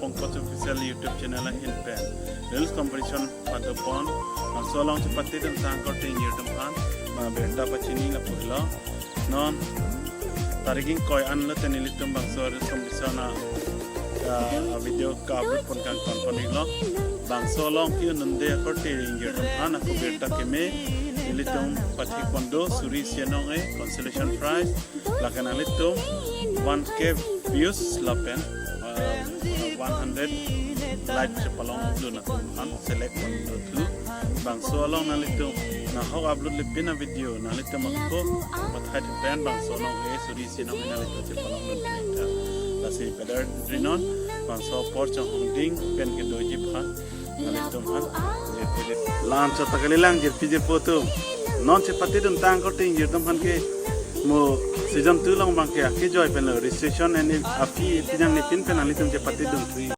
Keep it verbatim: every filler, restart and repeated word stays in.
Pankaj Official YouTube channel ahin pen reels competition padopon. Bangso along chepatedun tang korte ingjir atum aphan, ma birta pachini lapu helo. Non tarik ingkoi anlo te nelitum bangso reels competition a, a video ka-upload pon kangton pon-iklo. Bangso along ke nonde korte ingjir atum aphan ako birta keme, nelitum pathik pon do suri isi anong-e consolation prize. Lake nanglitum one K views lapen, uh, one hundred like chepalongdun atum aphan select pon do thu. Bangso along nanglitum nahok upload le pin a video nanglitum ako pathai thupen bangso anong-e suri isi anong-e nanglitum chepalongdun thu. Lasi pedar drinon bangso apor chonghongding pen kedoji aphan nanglitum aphan. Lan chot ta kalilang jirpi jirpo atum. Non chepatedun tang korte ingjir atum aphan ke mo season two along abang ke akejoi pen lo, registration and a fee pejang ne pin pen nanglitum chepatedun thu.